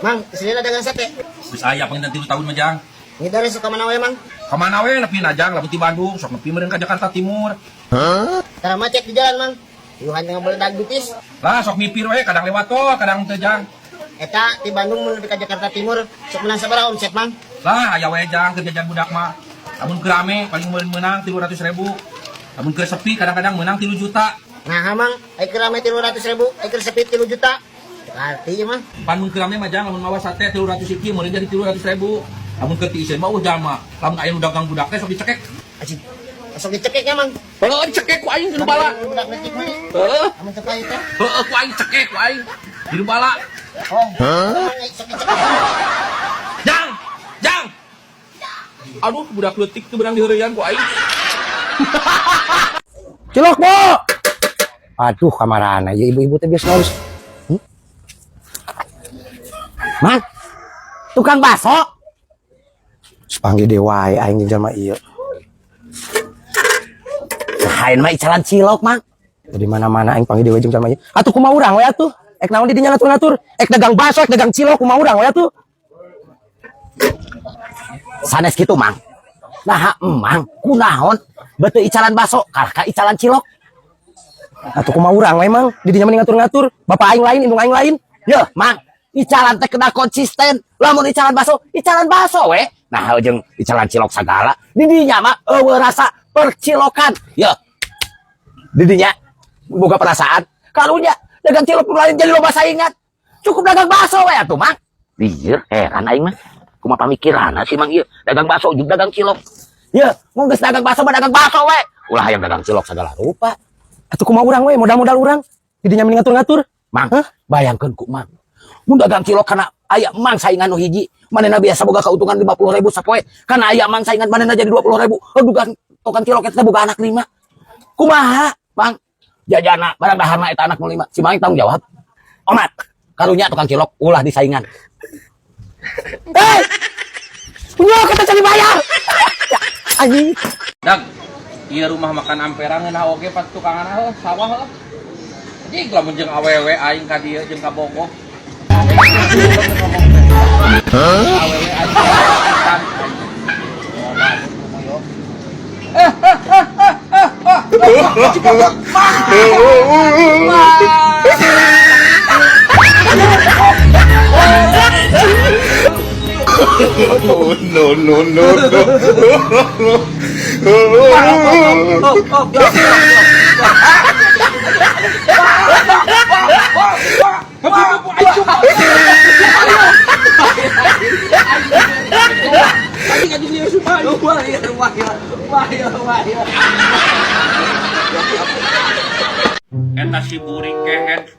Mang, isilina dagang sate. Geus aya panginten 3 tahun mah jang. Ngidar sok ka mana we, Mang? Ka mana we nepi na jang lamun ti Bandung sok nepi meureun ka Jakarta Timur. Tara macet di jalan, Mang. Yuhan yang beledag dutis. Lah sok mipir we kadang lewat tol, kadang teu jang. Eta ti Bandung mun nepi ka Jakarta Timur sok menang sabaraha omset, Mang? Lah aya we jang keur jajan budak mah. Lamun keur rame paling meunang 300.000. Lamun keur sepi kadang-kadang meunang 3 juta. Nah, Mang, ai keur rame 300.000, ai keur sepi 3 juta. Arti mah. Pan mun keur rame mah jang lamun mawa sate 300 hiji meureun jadi 300.000. Lamun keur tiiseun mah jalma. Lamun aya nu dagang budak teh sok dicekek. Anjing. Sok dicekek nya, Mang. Heeh, dicekek ku aing nu bala. Budak leutik mah. Heeh. Amun teu pahit teh. Heeh, ku aing cekek ku aing. Di bala. Oh. Hah? Sok dicekek. Jang, jang. Aduh, budak leutik teu beunang diheureuyan ku aing. Cilok, Bu. Aduh, kamarana ya ibu-ibu teh biasa harus. Mang, tukang bakso. Sepanggil dewa aing jeung jalma ieu. Lain mah icalan cilok, Mang. Di mana-mana aing panggil dewa jeung jalma ieu. Atuh kumaha urang we atuh? Ek naon di dinya ngatur-ngatur? Ek dagang bakso, ek dagang cilok kumaha urang we atuh? Sanes kitu, Mang. Nah, emang kunaon beuteung icalan bakso kalah ka icalan cilok. Atuh kumaha urang we, Mang? Di dinya mah ngatur-ngatur. Bapak aing lain, indung aing lain. Yeuh, Mang, icalan teh kedah konsisten. Lamun icalan bakso we. Nah, jeung icalan cilok sagala. Di dinya mah eueuh rasa percilokan. Yeuh. Di dinya boga perasaan. Karunya dagang cilok lain jadi loba saingan. Cukup dagang bakso we atuh, Mang. Lieur, heran aing mah. Kumaha pamikiranna sih Mang ieu? Dagang bakso jeung dagang cilok. Yeuh, mun geus dagang bakso mah dagang bakso we. Ulah hayang dagang cilok sagala rupa. Atuh kumaha urang we, modal-modal urang. Di dinya mending ngatur-ngatur. Mang, hah? Bayangkeun ku Mang. Mun dagang cilok kana aya Mang saingan nu hiji, manehna biasa boga keuntungan 50.000 sapoe. Kana aya Mang saingan manehna jadi 20.000. Aduh, tukang cilok eta boga anak 5. Kumaha, Mang? Jajana barang daharna eta anak nu 5. Si Mang tanggung jawab. Omat, karunya tukang cilok ulah disaingan. Hei! Punya kata cari bayar. Anjing. Dag, ieu rumah makan Ampera ngeunah oge pas tukangan heuh sawah heuh. Anjing lamun jeung awewe aing ka dieu jeung ka Bogor. Hah? Awewe aing ka Oh, no, no, no, no. Eta si burik kehet.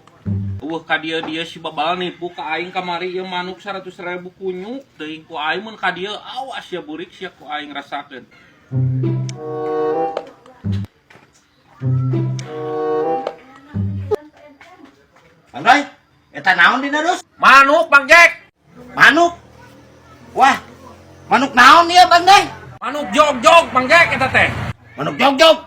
Eueuh ka dieu dieu si babal nipu ka aing kamari ieu manuk 100.000 kunyuk teuing ku aing mun ka dieu awas ya burik sia ku aing rasakeun. Bang Roy, eta naon dina dus? Manuk Bang Jack. Manuk. Wah, manuk naon ieu Bang Roy? Manuk jog-jog Bang Jack eta teh. Manuk jog-jog.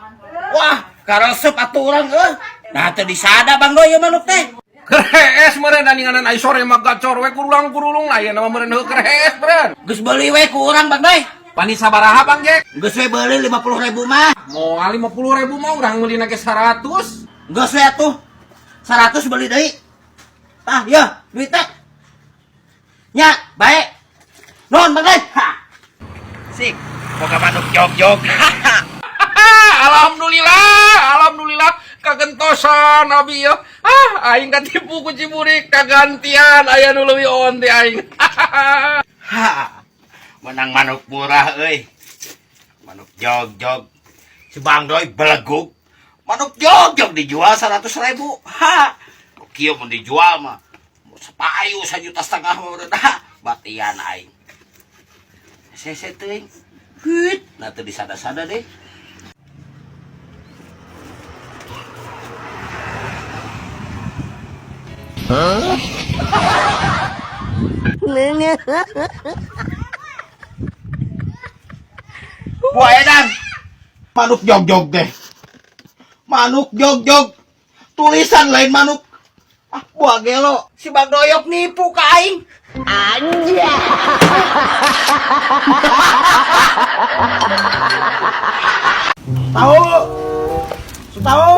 Wah, karesep atuh urang euy. Nah teu disada Bang Roy ieu manuk teh. Kerees meureun daninganan ai sore mah gacor we kurulang-kurulung ayeuna mah meureun heuh kerees meureun. Geus beuli we ku urang Bang Roy. Pani sabaraha Bang Jack? Geus we beuli 50.000 mah. Moal 50.000 mah urang meulina ge 100. Geus we atuh. 100 beuli deui. Tah, yeuh, duit teh. Nya, bae. Nuhun Bang Roy. Ha. Sik, boga manuk jog-jog. Alhamdulillah, alhamdulillah kagentosan abi ya. Ah, aing katipu ku Ciburik kagantian aya nu leuwih on ti aing. Ha. Menang manuk murah euy. Manuk jog-jog. Si Bang Roy belegug. Manuk jog-jog dijual 100.000. Ha. Kieu mun dijual mah sepayu 1,5 juta mah udah dah. Batian aing. Sese teuing. Heuit, nah teu disada-sada deh. Huh? Buah edan. Manuk jog-jog deh. Manuk jog-jog. Tulisan lain manuk. Ah, buah gelo. Si Bang Doyok nipu ka aing. Tahu. Tahu.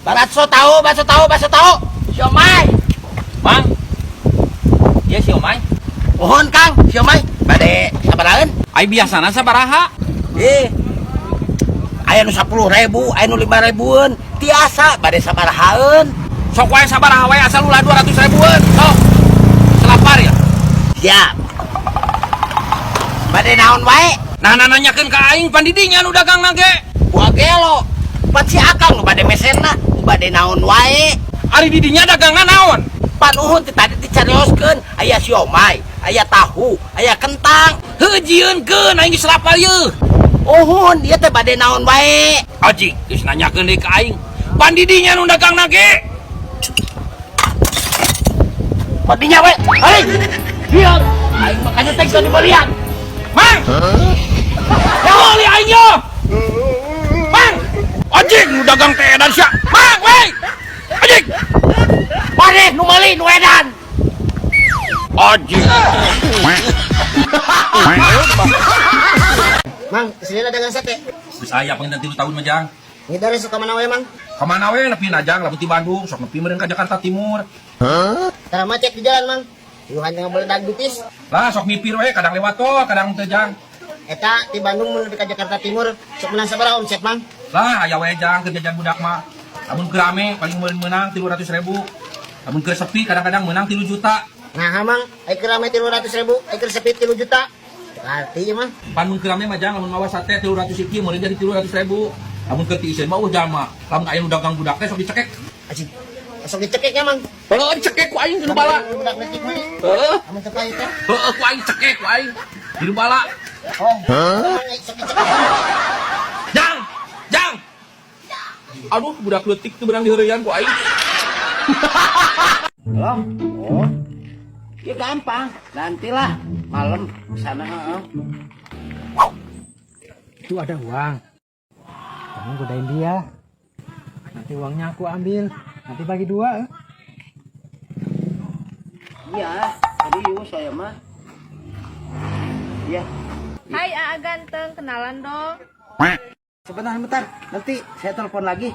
Bakso tahu, bakso tahu, bakso tahu. Siomay. Mang. Iya siomay. Mohon Kang, siomay. Bade sabarahan? Ai biasana sabaraha? Eh. Aya nu 10.000, aya nu 5 ribuan. Tiasa bade sabarahaeun. Sok wae sabaraha wae, asal ulah 200 ribuan. Sok. Selapar ya. Siap. Bade naon wae? Nah, nah nanyakeun ka aing, pan didinya nu dagang ge. Buah gelo. Pan si Akang nu bade mesenna, bade naon wae. Ari didinya dagangna naon? Panuhun ti tadi dicarioskeun, aya siomay, aya tahu, aya kentang. Heuh, jieunkeun, aing geus lapar yeuh. Uhun, dia teh bade naon wae. Aji, geus nanyakeun deui ka aing. Pan didinya nu dagang ge. Padinya we. Hei. Lihat. Aing makanya teh teu dibelian. Mang. Ya meuli aing yo. Mang. Anjing nu dagang teh edan sia. Mang, wey. Anjing. Maneh nu meuli nu edan. Anjing. Mang, sini dagang sate. Geus aya panginten 3 tahun mah, Jang. Ngidar suka mana we, Mang? Kamana we nepi na, Jang, lamun ti Bandung sok nepi meureun ka Jakarta Timur. Tara macet di jalan, Mang. Yuhan yang beledag dutis. Lah sok mipir we, kadang lewat tol, kadang teu, Jang. Eta di Bandung menuju ke Jakarta Timur sok menang sabaraha omset, Mang? Lah aya we, Jang, keur jajan budak mah. Lamun keur rame paling meunang 300 ribu. Lamun keur sepi kadang-kadang meunang 3 juta. Nah, Mang, ai keur rame 300 ribu, ai keur sepi 3 juta. Arti mah. Pan mun keur rame mah, Jang, lamun mawa sate 300 hiji meureun jadi 300 ribu. Lamun keur tiiseun mah jalma. Lamun aya nu dagang budak teh sok dicekek. Anjing. Sok dicekek ya, Mang. Heeh, dicekek ku aing di bala. Budak leutik mah. Heeh. Amun teu pahit teh. Heeh, ku aing cekek ku aing. Di bala. Oh. Mang, sok dicekek. Jang, Jang. Aduh, budak leutik tuh beurang diheureuyan ku aing. Loh, oh. Ya gampang, nantilah malam sana, heeh. Itu ada uang. Kamu godain dia. Nanti uangnya aku ambil. Nanti bagi dua, eh. Iya, serius saya mah. Iya. Hai Aa ganteng, kenalan dong. Sebentar, bentar. Nanti saya telepon lagi.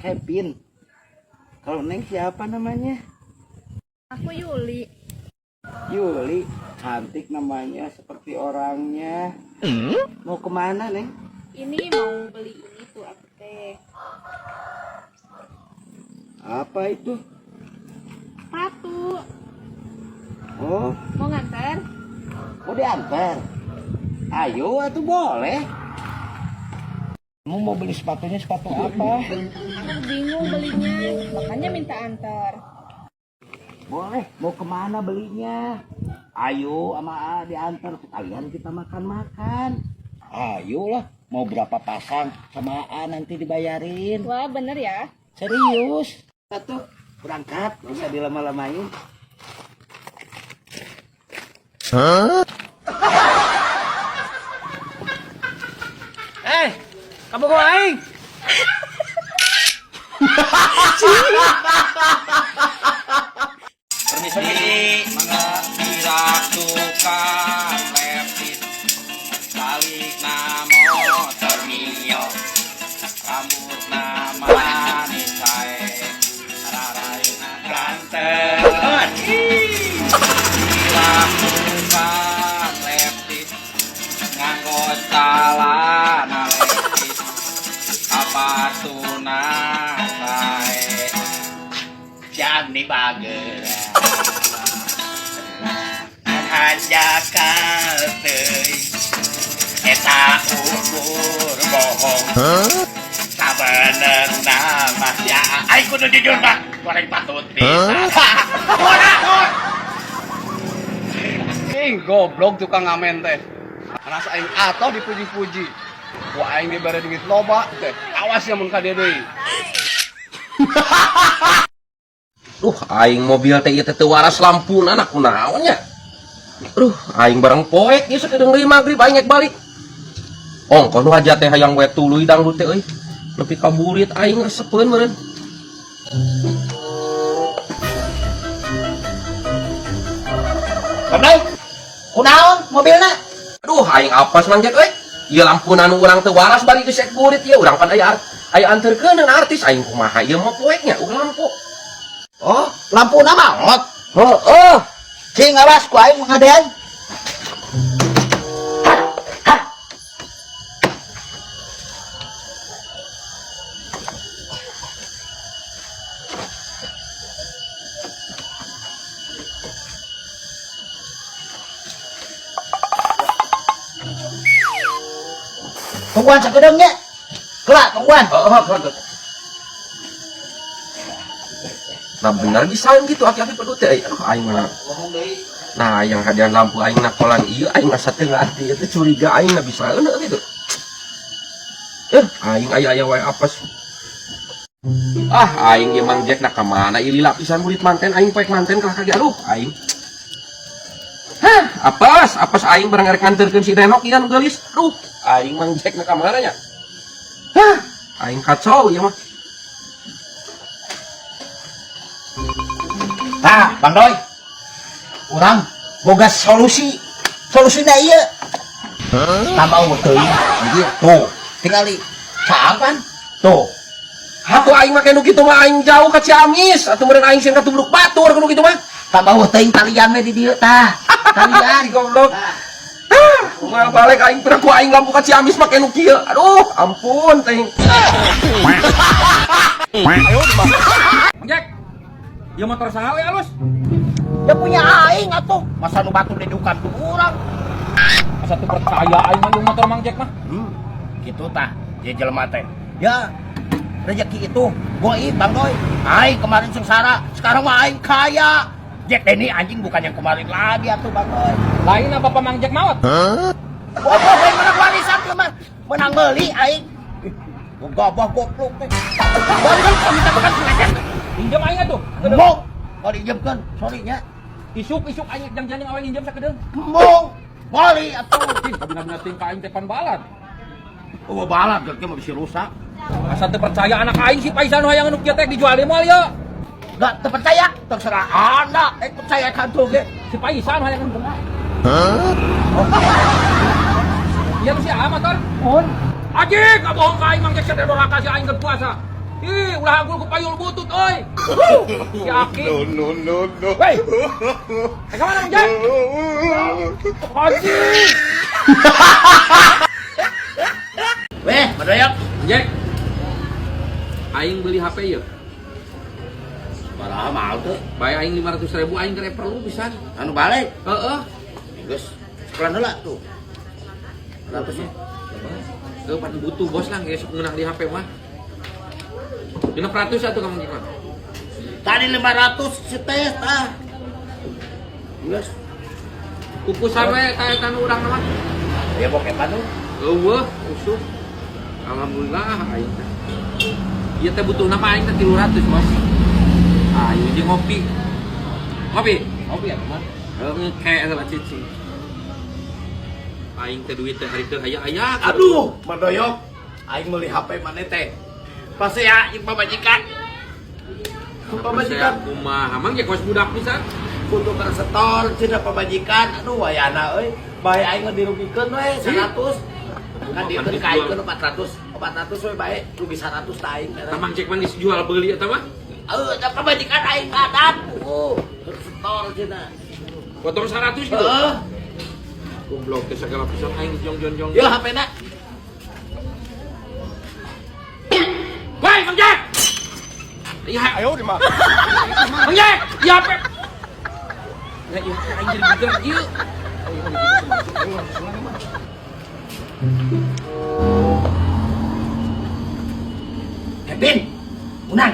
Kevin. Kalau Neng siapa namanya? Aku Yuli. Yuli. Cantik namanya seperti orangnya. Mau kemana, Neng? Ini mau beli ini tuh aku teh. Apa itu? Sepatu. Oh, Mau nganter? Mau diantar? Ayo, atuh boleh. Kamu mau beli sepatunya sepatu apa? Aku bingung belinya, makanya minta antar. Boleh, mau kemana belinya? Ayo sama A diantar, sekalian kita makan-makan. Ayo lah, mau berapa pasang sama A nanti dibayarin. Wah, bener ya? Serius. Satu, berangkat, gak usah dilama-lamain. Eh, kamu kok aing? Permisi, mangga. Birak tukang lepit, balikna motor Mio, rambutna manis sae, raraina ganteng. Birak tukang lepit, nganggo calana lepit, sapatuna sae. Jani bager. Hanjakal teuing. Eta ukur bohong. Sabenerna mah ya aing kudu jujur mah. Goreng patut bisa. Ora. Ing goblok tukang ngamen teh. Rasa aing atau dipuji-puji. Ku aing dibere duit loba teh. Awas ya mun ka dieu deui. Duh, aing mobil teh ieu teh teu waras lampuna, anak kunaon nya. Duh, aing bareng poek ieu sakedeung deui magrib aing rek balik. Ongkoh nu hajat teh hayang we tuluy dangdut teh euy. Nepi ka burit aing resepeun meureun. Kunaon mobilna? Aduh, aing apes Mang Jack euy. Ieu lampuna nu urang teu waras bari geus burit ieu urang pan aya aya anterkeun artis aing kumaha ieu mah poek nya urang lampu. Oh, lampuna maot. Heeh. Cing awas ku aing ngadean. Tungguan sakedeung nya. Kela tungguan. Heeh, heeh. Nah bener bisa gitu aki-aki pedut teh. Aduh aing mah. Nah yang hadiah lampu aing nakolan ieu aing asa teu ngarti itu curiga aing na bisa euneuh gitu. Aing aya-aya wae apes. Ah aing ieu Mang Jack na ka mana ieu lila pisan murid manten aing poek manten kalah kage aduh aing. Hah, apes, apes aing barang arek nganterkeun si Renok ieu nu geulis. Aduh, aing Mang Jack na ka mana nya? Hah, aing kacau ieu mah. Tah, Bang Doi. Urang boga solusi. Solusina ieu. Tambah eueuh teuing. Ieu tuh, tingali. Caapan? Tuh. Atuh aing mah nu kitu mah aing jauh ka Ciamis, atuh meureun aing sieun katubruk batur nu kitu mah. Tambah eueuh teuing talian we di dieu tah. Talian. Goblok. Ah, moal balik aing pira ku aing lampu ka Ciamis make nu kieu. Aduh, ampun teuing. Mang Jack. Ieu motor saha we alus? Ya punya aing atuh. Masa nu batur didukan ku urang. Asa teu percaya aing mah motor Mang Jack mah. Gitu tah, dia jelema teh. Ya, rezeki itu goib Bang Doi. Aing kemarin sengsara, sekarang mah aing kaya. Jack Denny anjing bukan yang kemarin lagi atuh Bang Doi. Lain apa Mang Jack maot? Goblok aing menang warisan ieu mah. Menang meuli aing. Ih, gabah goblok teh. Baru kan minta makan sengaja. Pinjam aing atuh. Embung. Mau diinjemkeun, sorry nya. Isuk-isuk aing jang-jang awe nginjem sakedeung. Embung. Bali atuh. Cing, kabina-bina ting ka aing teh pan balad. Oh, balad ge mah bisa rusak. Asa teu percaya anak aing si Paisan hayang nu kieu teh dijual deui moal ieu. Enggak terpercaya, terserah Anda. Percaya kan tuh ge. Si Paisan hayang nu bener. Iya tuh si A motor. Mun. Aji, kabohong ka aing Mang Jack teh doraka si aing keur puasa. Ih, ulah agul ku payul butut euy. Si Aki. No, no, no, no. Woi. Eh, kemana Mang Jack? Aji. Weh, Madoyok. Mang Jack. Aing beli HP ieu. Sabaraha mahal tuh? Bae aing 500.000 aing keur perlu pisan. Anu balik. Heeh. Geus, sekolah heula tuh. 100 nya. Heuh, pan butuh bos lah geus meunang di HP mah. 600 atuh ka Mang Jack mah. Tadi 500 si teh tah. Geus. Kukusan we ka eta nu urang mah. Ya bokepan tuh. Eueuh, usuh. Alhamdulillah aing teh. Ieu teh butuhna mah aing teh 300, Bos. Ayo jeung ngopi. Ngopi? Ngopi ya, teman. Heuh, ngeke heula cicing. Aing teh duit teh hari teh aya-aya. Aduh, Madoyok. Aing meuli HP maneh teh. Pasti ya jeung pamajikan. Pamajikan kumaha Mang Jack kos budak pisan. Kudu keur setor cenah pamajikan. Aduh, wayana euy. Bae aing mah dirugikeun we 100. Kan diekeun ka aing 400. 400 we bae rugi 100 ta aing. Tah Mang Jack mah geus jual beuli eta mah. Heuh, da pamajikan aing ngadat. Keur setor cenah. Potong 100 gitu. Heeh. Goblok teh sagala pisan aing jong-jong-jong. Yo HP-na. Woi, Mang Jack. Iya, ayo di mah. Mang Jack, iya HP. Ya, iya, aing jadi budak ieu. Kevin, unang,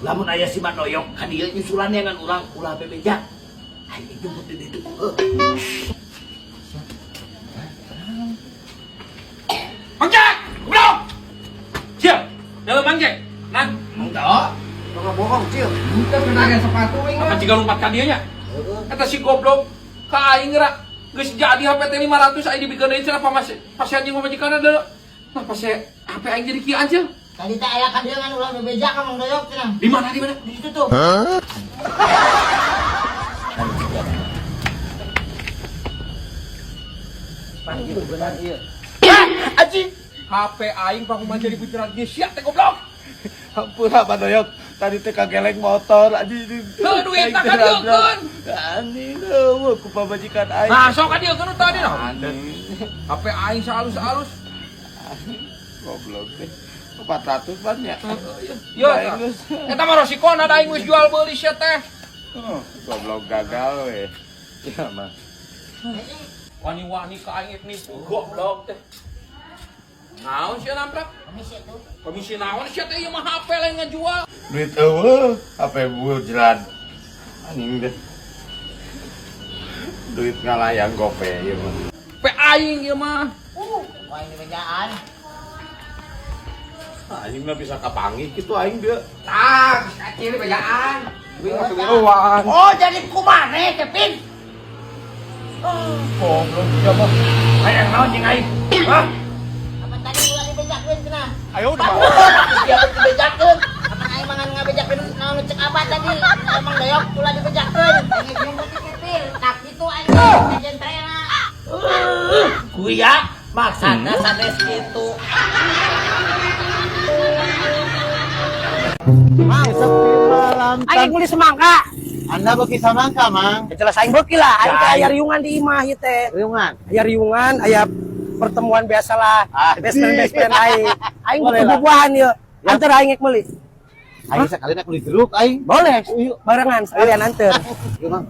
lamun aya si Madoyok ka dieu nyusulan ngan urang ulah bebeja. Aing jemput di ditu. Heuh. Mang Jack, goblok. Siap. Dalam Mang Jack. Nang, Enggak. Bohong, Cil. Kita kena sepatu aing apa mah. jiga lompat ka dieu nya? Eta si goblok ka aing geura geus jadi HP teh 500 aing dibikeun deui cenah pamajikan anjing pamajikanna deui. Nah, pas HP aing jadi kieu anjing. Tadi teh aya ka dieu ngan ulah bebeja ka Mang Doyok cenah. Di mana di mana? Di situ tuh. Beunang ieu. Anjing. HP aing pakumaha jadi bujrat ge sia teh goblok. Hampura Pak Doyok, tadi teh kageleng motor anjing. Heuh duit tak kadieukeun. Anjing eueuh ku pamajikan aing. Nah, sok kadieukeun tadi nah. Anjing. HP aing saalus-alus. Goblok teh. 400 pan ya. Yo, eta mah resikona da aing geus jual beuli sia teh. Oh, goblok gagal we. Ya mah. Wani-wani ka aing nipu goblok teh. Naon sia namprak? Komisi tuh. Komisi naon sia teh ieu mah HP lain ngajual. Duit eueuh, HP bujrat. Anjing deh. Duit ngalayang gope ieu mah. HP aing ieu mah. Wah, ini bejaan. Anjing mah bisa kapanggih kitu aing dia. Tah, geus kacil bejaan. Duit mah turuan. Oh, jadi kumane, Kevin? Goblok sia mah. Hayang naon jeung aing? Hah? Apa tadi ulah dibejakeun cenah? Ayo udah. Dia dibejakeun. Apa aing mangan ngabejakeun naon cek apa tadi? Emang doyok ulah dibejakeun. Aing nyumput di Kevin. Tak kitu aing jentrena. Kuya maksana sanes kitu. Mang, sepi malam. Aing meuli semangka. Anda beuki samangka, Mang. Jelas aing beuki lah, aing teh aya riungan di imah ieu teh. Riungan. Aya riungan, aya pertemuan biasalah. Ah, Best friend best friend aing. Aing Boleh butuh lah. buah-buahan ieu. Anter aing ek meuli. Aing sekali nak beli jeruk aing. Boleh. Barengan sekalian anter. Yuk, Mang.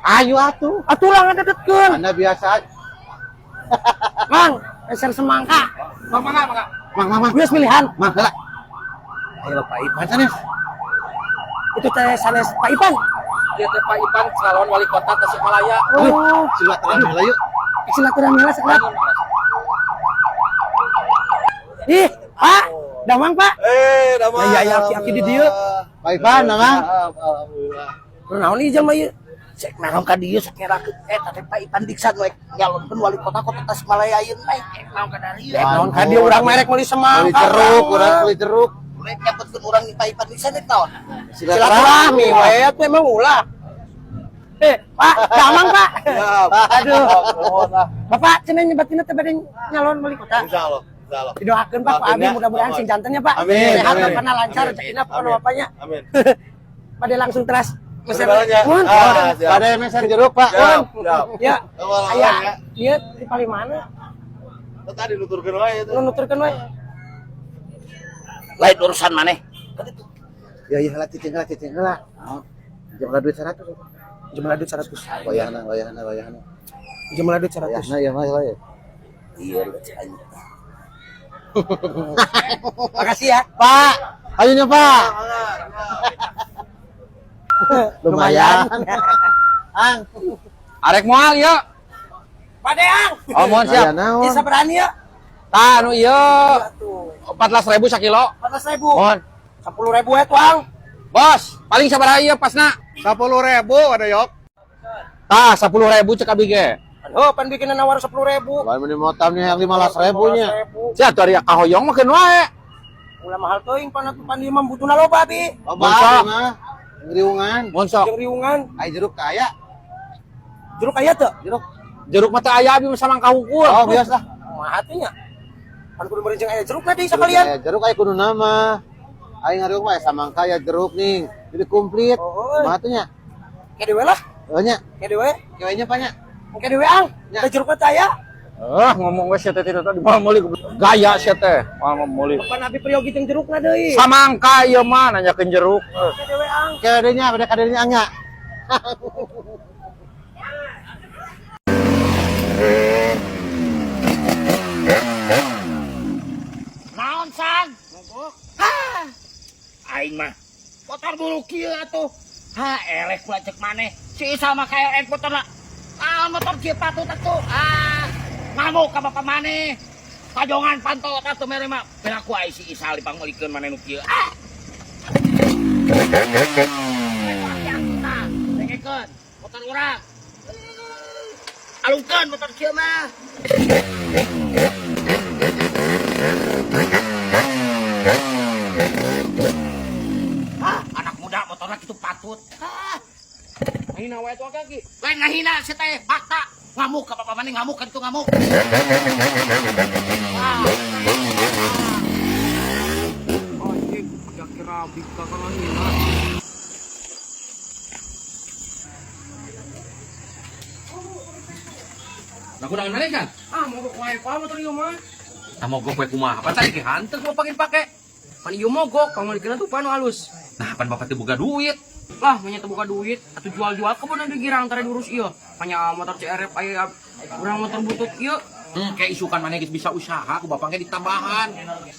Ayo atuh. Atuh lah ngadedetkeun. Anda biasa. Mang, meser semangka. Mangga, mangga. Mang, mang, mang. Geus pilihan. Mang, heula. Ayo Pak Ipan. Sanes. Itu teh sanes Pak Ipan. Dia teh Pak Ipan calon wali kota Tasikmalaya. Oh, Silaturahmi heula yuk. Silaturahmi lah sekelat. Ih, Pak, damang Pak. Eh, damang. Ya ya aki-aki di dieu. Pak Ipan, damang. Alhamdulillah. Kunaon ieu jelema ieu? Cek naon ka dieu sakerakeun eta teh Pak Ipan Diksan we nyalonkeun wali kota kota Tasikmalaya ayeuna mah cek naon ka dieu. Rek naon ka dieu urang merek meuli semangka. Beli jeruk, urang beli jeruk. Rek nyabutkeun urang di Pak Ipan Diksan rek naon? Silaturahmi we atuh emang ulah. Pak, damang Pak. Aduh. Bapak cenah nyebatina teh bade nyalon wali kota. Insyaallah, insyaallah. Didoakeun Pak, Pak Abi Doakeun ya. mudah-mudahan sing jantennya Pak. Amin, Sehat amin. bapakna lancar Amin. rezekina pokona Amin. bapaknya. Amin. Bade langsung teras. Meser. Berbalanya. Mun. Ah, siap. Pada meser jeruk, Pak. Siap, siap. Ya. Awal-awal Aya, ya. ieu di paling mana? Tadi nuturkeun wae itu. Nu nuturkeun we. Lain urusan maneh. Ya ya heula cicing heula cicing heula. Jumlah duit 100. Jumlah duit 100. Wayahna, wayahna, wayahna. Jumlah duit 100. Wayahna ya mah ya. Iya lu cek aing. Makasih ya. Pak, ayo nya, Pak. Lumayan. Ang. Arek moal ieu. Padeang. Oh, mohon siap. Aya naon? Ieu saberani ya? Tah anu ieu 14.000 sakilo. 14.000. Mohon. 10.000 we tuang. Bos, paling sabaraha ieu pasna? 10.000 ada yok. Tah, 10.000 cek abi ge. Oh, pan bikinan nawar 10.000. Lain meni motam nih yang 15.000 nya. Sia atuh ari kahoyong mah keun wae. Ulah mahal teuing pan atuh pan ieu mah butuhna loba bi. Loba Mantap. mah. Riungan. Mun sok. Jeung riungan. Ai jeruk kaya. Jeruk aya teu? Jeruk. Jeruk mah teu aya abi mah samangka hungkul. Oh, biasa. Kumaha teh nya? Pan kudu meuri jeung aya jeruk tadi sakalian. Aya jeruk aya kudu nama. Aing ngariung mah aya samangka aya jeruk nih. Jadi komplit. Oh, Kumaha tuh nya? Kede we lah. Oh nya. Kede we. Kewe nya Pak nya. Kede we ang. Ya. Da jeruk teh aya. Eh, ngomong we sia teh tadi moal meuli gaya sia teh. Moal meuli. Pan abi peryogi jeung jerukna deui. Samangka ieu mah nanyakeun jeruk. Kede we ang. Kewe nya beda kadenya ang nya. Naon sang? Hah. Aing mah motor buruk kieu atuh. Ha, eleh kula cek maneh. Si Isa mah KLX motorna. Ah, motor kieu patut atuh. Ah, ngamuk ka bapak maneh. Pajongan panto atuh mere mah. Piraku ai si Isa dipangmeulikeun maneh nu kieu. Ah. Nah, dengekeun motor urang. Alungkeun motor kieu mah. Hah, anak muda motorna kitu patut. Hah. Hina wae tuh kaki. Lain ngahina si teh, fakta. Ngamuk ka papa maneh, ngamuk ka ditu ngamuk. Anjing, kira kakak ngahina. Lah kunaon maneh kan? Ah, mogok wae Pak motor ieu mah. Tah mogok we kumaha? Pan tadi ge hanteu mau pake. Pan ieu mogok, kamu tuh pan halus. Nah, pan bapak teh boga duit. Lah, manya teu boga duit, atuh jual-jual kebun anu girang tara diurus ieu. Manya motor CRF aya urang motor butut ieu. Kayak isukan maneh geus bisa usaha ku bapak ge ditambahan.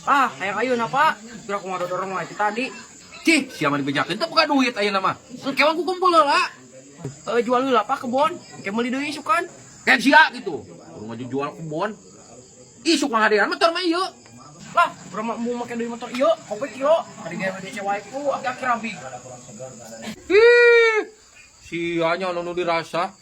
Ah, hayang ayeuna Pak. Kira kumaha dodorong wae ti tadi. Cih, sia mah dibejakeun teu boga duit ayeuna mah. Engke mah ku kumpul heula. Jual heula Pak kebon, engke meuli deui isukan. Kayak sia gitu. Urang maju jual kebon. Isuk mah hadean motor mah ieu. Lah, urang mah mau make deui motor ieu, kopek ieu. Tadi ge DC wae ku aki-aki rabi. Ih, sianya nu dirasa.